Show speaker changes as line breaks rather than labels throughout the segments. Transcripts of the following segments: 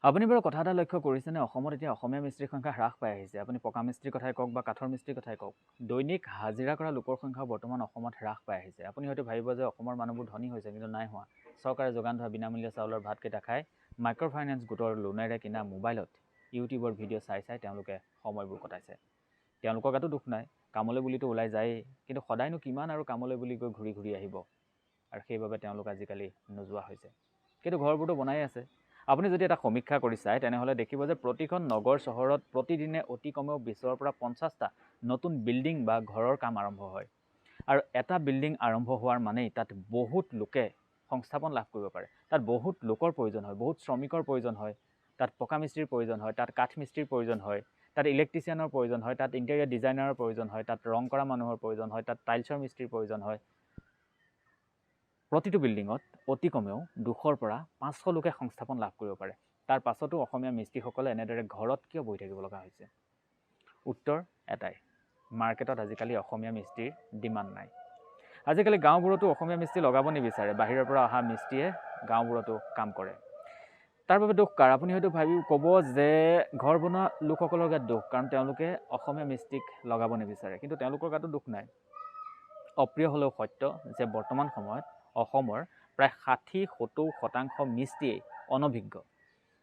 আপুনি বাৰু কথা এটা লক্ষ্য কৰিছেনে? অসমত এতিয়া অসমীয়া মিস্ত্ৰীৰ সংখ্যা হ্ৰাস পাই আহিছে। আপুনি পকা মিস্ত্ৰীৰ কথাই কওক বা কাঠৰ মিস্ত্ৰীৰ কথাই কওক, দৈনিক হাজিৰা কৰা লোকৰ সংখ্যাও বৰ্তমান অসমত হ্ৰাস পাই আহিছে। আপুনি হয়তো ভাবিব যে অসমৰ মানুহবোৰ ধনী হৈছে, কিন্তু নাই হোৱা। চৰকাৰে যোগান ধৰা বিনামূলীয়া চাউলৰ ভাতকেইটা খাই, মাইক্ৰ' ফাইনেন্স গোটৰ লোনেৰে কিনা মোবাইলত ইউটিউবৰ ভিডিঅ' চাই চাই তেওঁলোকে সময়বোৰ কটাইছে। তেওঁলোকৰ গাতো দোষ নাই, কামলৈ বুলিতো ওলাই যায়েই, কিন্তু সদায়নো কিমান আৰু কামলৈ বুলি গৈ ঘূৰি ঘূৰি আহিব? আৰু সেইবাবে তেওঁলোক আজিকালি নোযোৱা হৈছে, কিন্তু ঘৰবোৰতো বনাই আছে। আপুনি যদি এটা সমীক্ষা কৰি চায়, তেনেহ'লে দেখিব যে প্ৰতিখন নগৰ চহৰত প্ৰতিদিনে অতি কমেও 20ৰ পৰা 50টা নতুন বিল্ডিং বা ঘৰৰ কাম আৰম্ভ হয়। আৰু এটা বিল্ডিং আৰম্ভ হোৱাৰ মানেই তাত বহুত লোকে সংস্থাপন লাভ কৰিব পাৰে। তাত বহুত লোকৰ প্ৰয়োজন হয়, বহুত শ্ৰমিকৰ প্ৰয়োজন হয়। তাত পকা মিস্ত্ৰীৰ প্ৰয়োজন হয়, তাত কাঠ মিস্ত্ৰীৰ প্ৰয়োজন হয়, তাত ইলেক্ট্ৰিচিয়ানৰ প্ৰয়োজন হয়, তাত ইণ্টেৰিয়াৰ ডিজাইনাৰৰ প্ৰয়োজন হয়, তাত ৰং কৰা মানুহৰ প্ৰয়োজন হয়, তাত টাইলছৰ মিস্ত্ৰীৰ প্ৰয়োজন হয়। প্ৰতিটো বিল্ডিঙত অতি কমেও 200ৰ পৰা 500 লোকে সংস্থাপন লাভ কৰিব পাৰে। তাৰ পাছতো অসমীয়া মিস্ত্ৰীসকলে এনেদৰে ঘৰত কিয় বহি থাকিব লগা হৈছে? উত্তৰ এটাই, মাৰ্কেটত আজিকালি অসমীয়া মিস্ত্ৰীৰ ডিমাণ্ড নাই। আজিকালি গাঁওবোৰতো অসমীয়া মিস্ত্ৰী লগাব নিবিচাৰে। বাহিৰৰ পৰা অহা মিস্ত্ৰীয়ে গাঁওবোৰতো কাম কৰে। তাৰ বাবে দোষ কাৰ? আপুনি হয়তো ভাবি ক'ব যে ঘৰ বনোৱা লোকসকলৰ গাত দোষ, কাৰণ তেওঁলোকে অসমীয়া মিস্ত্ৰীক লগাব নিবিচাৰে। কিন্তু তেওঁলোকৰ গাতো দোষ নাই। অপ্ৰিয় হ'লেও সত্য যে বৰ্তমান সময়ত অসমৰ প্ৰায় 60-70% মিস্ত্ৰীয়েই অনভিজ্ঞ।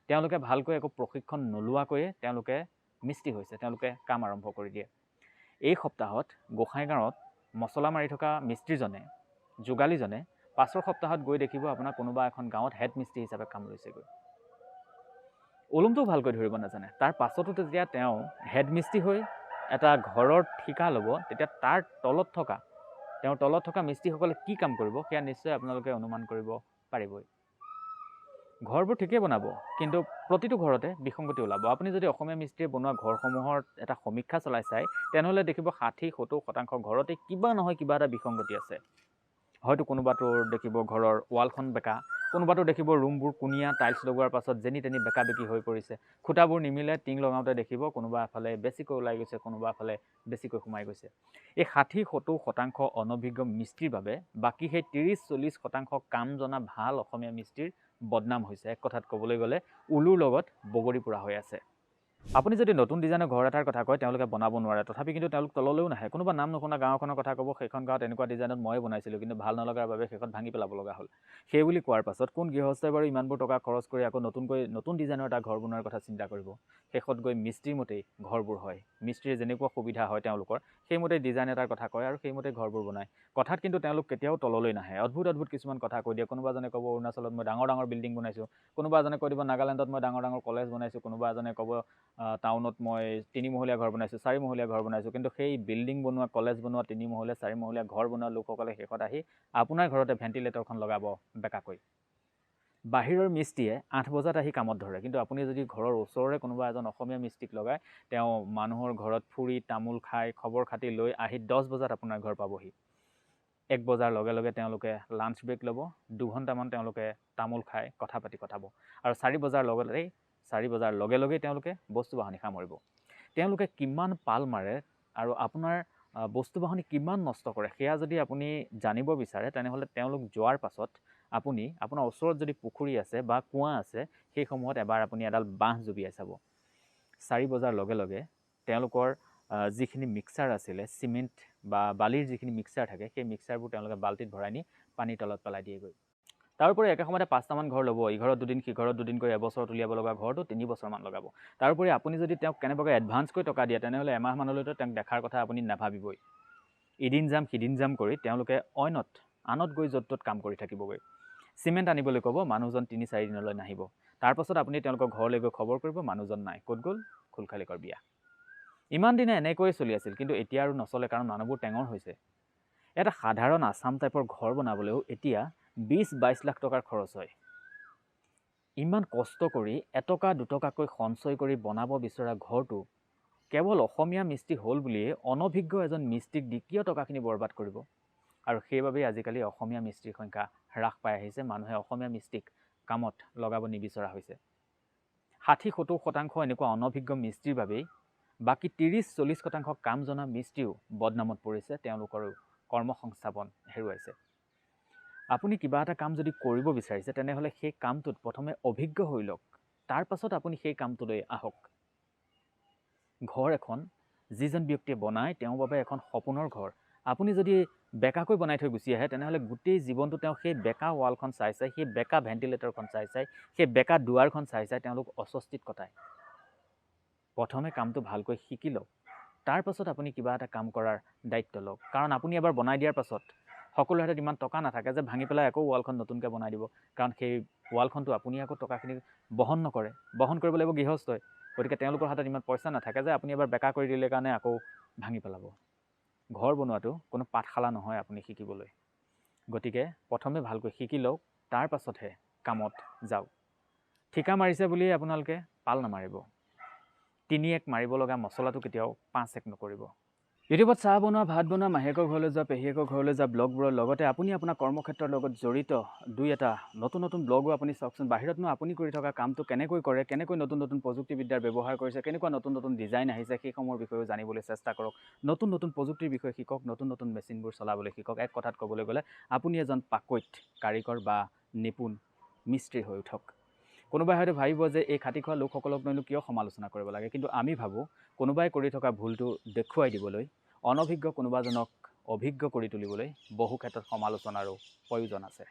তেওঁলোকে ভালকৈ একো প্ৰশিক্ষণ নোলোৱাকৈয়ে তেওঁলোকে মিস্ত্ৰী হৈছে, তেওঁলোকে কাম আৰম্ভ কৰি দিয়ে। এই সপ্তাহত গোসাঁইগাঁৱত মছলা মাৰি থকা মিস্ত্ৰীজনে, যোগালীজনে পাছৰ সপ্তাহত গৈ দেখিব আপোনাৰ কোনোবা এখন গাঁৱত হেড মিস্ত্ৰী হিচাপে কাম লৈছেগৈ। ওলোমটোও ভালকৈ ধৰিব নাজানে। তাৰ পাছতো তেতিয়া তেওঁ হেড মিস্ত্ৰী হৈ এটা ঘৰৰ ঠিকা ল'ব, তেতিয়া তাৰ তলত থকা, তেওঁৰ তলত থকা মিস্ত্ৰীসকলে কি কাম কৰিব, সেয়া নিশ্চয় আপোনালোকে অনুমান কৰিব পাৰিবই। ঘৰবোৰ ঠিকেই বনাব, কিন্তু প্ৰতিটো ঘৰতে বিসংগতি ওলাব। আপুনি যদি অসমীয়া মিস্ত্ৰীয়ে বনোৱা ঘৰসমূহৰ এটা সমীক্ষা চলাই চায়, তেনেহ'লে দেখিব 60-70% ঘৰতে কিবা নহয় কিবা এটা বিসংগতি আছে। হয়তো কোনোবাটোৰ দেখিব ঘৰৰ ৱালখন বেকা, কোনোবাটো দেখিব ৰুমবোৰ কোণীয়া, টাইলছ লগোৱাৰ পাছত যেনি তেনি বেকা বেকি হৈ পৰিছে, খুঁটাবোৰ নিমিলে, টিং লগাওঁতে দেখিব কোনোবা এফালে বেছিকৈ ওলাই গৈছে, কোনোবা এফালে বেছিকৈ সোমাই গৈছে। এই 60-70% অনভিজ্ঞ মিস্ত্ৰীৰ বাবে বাকী সেই 30-40% কাম জনা ভাল অসমীয়া মিস্ত্ৰীৰ বদনাম হৈছে। এক কথাত ক'বলৈ গ'লে উলুৰ লগত বগৰী পোৰা হৈ আছে। আপুনি যদি নতুন ডিজাইনৰ ঘৰ এটাৰ কথা কয়, তেওঁলোকে বনাব নোৱাৰে। তথাপি কিন্তু তেওঁলোক তললৈও নাহে। কোনোবা নাম নুশুনা গাঁওখনৰ কথা ক'ব, সেইখন গাঁৱত এনেকুৱা ডিজাইনত ময়ে বনাইছিলোঁ, কিন্তু ভাল নলগাৰ বাবে শেষত ভাঙি পেলাব লগা হ'ল। সেই বুলি কোৱাৰ পাছত কোন গৃহস্থই বাৰু ইমানবোৰ টকা খৰচ কৰি আকৌ নতুনকৈ নতুন ডিজাইনৰ এটা ঘৰ বনোৱাৰ কথা চিন্তা কৰিব? শেষত গৈ মিস্ত্ৰীৰ মতেই ঘৰবোৰ হয়। মিস্ত্ৰীয়ে যেনেকুৱা সুবিধা হয় তেওঁলোকৰ, সেইমতেই ডিজাইন এটাৰ কথা কয় আৰু সেইমতেই ঘৰবোৰ বনায়। কথাত কিন্তু তেওঁলোক কেতিয়াও তললৈ নাহে। অদ্ভুত অদ্ভুত কিছুমান কথা কৈ দিয়ে। কোনোবা এজনে ক'ব, অৰুণাচলত মই ডাঙৰ ডাঙৰ বিল্ডিং বনাইছোঁ। কোনোবা এজনে কৈ দিব, নাগালেণ্ডত মই ডাঙৰ ডাঙৰ কলেজ বনাইছোঁ। কোনোবা এজনে ক'ব, টাউনত মই তিনিমহলীয়া ঘৰ বনাইছোঁ, চাৰিমহলীয়া ঘৰ বনাইছোঁ। কিন্তু সেই বিল্ডিং বনোৱা, কলেজ বনোৱা, তিনিমহলীয়া চাৰিমহলীয়া ঘৰ বনোৱা লোকসকলে শেষত আহি আপোনাৰ ঘৰতে ভেণ্টিলেটৰখন লগাব বেকাকৈ। বাহিৰৰ মিস্ত্ৰীয়ে 8 বজাত আহি কামত ধৰে, কিন্তু আপুনি যদি ঘৰৰ ওচৰৰে কোনোবা এজন অসমীয়া মিস্ত্ৰীক লগায়, তেওঁ মানুহৰ ঘৰত ফুৰি, তামোল খাই, খবৰ খাতি লৈ আহি 10 বজাত আপোনাৰ ঘৰ পাবহি। 1 বজাৰ লগে লগে তেওঁলোকে লাঞ্চ ব্ৰেক ল'ব। 2 ঘণ্টামান তেওঁলোকে তামোল খাই কথা পাতি কটাব আৰু 4 বজাৰ লগে লগেই তেওঁলোকে বস্তু বাহানি সামৰিব। তেওঁলোকে কিমান পাল মাৰে আৰু আপোনাৰ বস্তু বাহানি কিমান নষ্ট কৰে, সেয়া যদি আপুনি জানিব বিচাৰে, তেনেহ'লে তেওঁলোক যোৱাৰ পাছত আপুনি আপোনাৰ ওচৰত যদি পুখুৰী আছে বা কুঁৱা আছে, সেইসমূহত এবাৰ আপুনি এডাল বাঁহ জুবিয়াই চাব। 4 বজাৰ লগে লগে তেওঁলোকৰ যিখিনি মিক্সাৰ আছিলে, চিমেণ্ট বা বালিৰ যিখিনি মিক্সাৰ থাকে, সেই মিক্সাৰবোৰ তেওঁলোকে বাল্টিত ভৰাই নি পানীৰ তলত পেলাই দিয়েগৈ। তাৰোপৰি একে সময়তে পাঁচটামান ঘৰ ল'ব। ইঘৰত দুদিন, সিঘৰত দুদিন কৰি এবছৰত উলিয়াব লগা ঘৰটো 3 বছৰমান লগাব। তাৰোপৰি আপুনি যদি তেওঁক কেনেবাকৈ এডভান্সকৈ টকা দিয়ে, তেনেহ'লে এমাহমানলৈতো তেওঁক দেখাৰ কথা আপুনি নাভাবিবই। এদিন যাম, সিদিন যাম কৰি তেওঁলোকে অইনত আনত গৈ য'ত ত'ত কাম কৰি থাকিবগৈ। চিমেণ্ট আনিবলৈ ক'ব, মানুহজন 3-4 দিনলৈ নাহিব। তাৰপাছত আপুনি তেওঁলোকৰ ঘৰলৈ গৈ খবৰ কৰিব, মানুহজন নাই, ক'ত গ'ল? খুলখালিকৰ বিয়া। ইমান দিনে এনেকৈয়ে চলি আছিল, কিন্তু এতিয়া আৰু নচলে, কাৰণ মানুহবোৰ টেঙৰ হৈছে। এটা সাধাৰণ আছাম টাইপৰ ঘৰ বনাবলৈও এতিয়া 20-22 লাখ টকাৰ খৰচ হয়। ইমান কষ্ট কৰি এটকা দুটকাকৈ সঞ্চয় কৰি বনাব বিচৰা ঘৰটো কেৱল অসমীয়া মিস্ত্ৰী হ'ল বুলিয়ে অনভিজ্ঞ এজন মিস্ত্ৰীক দি কিয় টকাখিনি বৰবাদ কৰিব? আৰু সেইবাবেই আজিকালি অসমীয়া মিস্ত্ৰীৰ সংখ্যা হ্ৰাস পাই আহিছে। মানুহে অসমীয়া মিস্ত্ৰীক কামত লগাব নিবিচৰা হৈছে। 60-70% এনেকুৱা অনভিজ্ঞ মিস্ত্ৰীৰ বাবেই বাকী 30-40% কাম জনা মিস্ত্ৰীও বদনামত পৰিছে, তেওঁলোকৰো কৰ্ম সংস্থাপন হেৰুৱাইছে। আপুনি কিবা এটা কাম যদি কৰিব বিচাৰিছে, তেনেহ'লে সেই কামটোত প্ৰথমে অভিজ্ঞ হৈ লওক। তাৰ পাছত আপুনি সেই কামটোলৈ আহক। ঘৰ এখন যিজন ব্যক্তিয়ে বনায় তেওঁৰ বাবে এখন সপোনৰ ঘৰ। আপুনি যদি বেকাকৈ বনাই থৈ গুচি আহে, তেনেহ'লে গোটেই জীৱনটো তেওঁ সেই বেকা ৱালখন চাই চাই, সেই বেকা ভেণ্টিলেটৰখন চাই চাই, সেই বেকা দুৱাৰখন চাই চাই তেওঁলোক অস্বস্তিত কটায়। প্ৰথমে কামটো ভালকৈ শিকি লওক, তাৰ পাছত আপুনি কিবা এটা কাম কৰাৰ দায়িত্ব লওক। কাৰণ আপুনি এবাৰ বনাই দিয়াৰ পাছত সকলোৰে হাতত ইমান টকা নাথাকে যে ভাঙি পেলাই আকৌ ৱালখন নতুনকৈ বনাই দিব। কাৰণ সেই ৱালখনটো আপুনি আকৌ টকাখিনি বহন নকৰে, বহন কৰিব লাগিব গৃহস্থই। গতিকে তেওঁলোকৰ হাতত ইমান পইচা নাথাকে যে আপুনি এবাৰ বেকা কৰি দিলে কাৰণে আকৌ ভাঙি পেলাব। ঘৰ বনোৱাটো কোনো পাঠশালা নহয় আপুনি শিকিবলৈ। গতিকে প্ৰথমে ভালকৈ শিকি লওক, তাৰ পাছতহে কামত যাওক। ঠিকা মাৰিছে বুলিয়ে আপোনালোকে পাল নামাৰিব। 3-1 মাৰিব লগা মছলাটো কেতিয়াও 5-1 নকৰিব। ইউটিউবত চাহ বনোৱা, ভাত বনোৱা, মাহীয়েকৰ ঘৰলৈ যোৱা, পেহীয়েকৰ ঘৰলৈ যোৱা ব্লগবোৰৰ লগতে আপুনি আপোনাৰ কৰ্মক্ষেত্ৰৰ লগত জড়িত দুই এটা নতুন নতুন ব্লগো আপুনি চাওকচোন। বাহিৰতনো আপুনি কৰি থকা কামটো কেনেকৈ কৰে, কেনেকৈ নতুন নতুন প্ৰযুক্তিবিদ্যাৰ ব্যৱহাৰ কৰিছে, কেনেকুৱা নতুন নতুন ডিজাইন আহিছে, সেইসমূহৰ বিষয়েও জানিবলৈ চেষ্টা কৰক। নতুন নতুন প্ৰযুক্তিৰ বিষয়ে শিকক, নতুন নতুন মেচিনবোৰ চলাবলৈ শিকক। এক কথাত ক'বলৈ গ'লে আপুনি এজন পাকৈত কাৰিকৰ বা নিপুণ মিস্ত্ৰী হৈ উঠক। কোনোবাই হয়তো ভাবিব যে এই খাটি খোৱা লোকসকলকনো কিয় সমালোচনা কৰিব লাগে, কিন্তু আমি ভাবোঁ কোনোবাই কৰি থকা ভুলটো দেখুৱাই দিবলৈ, অনভিজ্ঞ কোনোবাজনক অভিজ্ঞ কৰি তুলিবলৈ বহু ক্ষেত্ৰত সমালোচনাৰো প্ৰয়োজন আছে।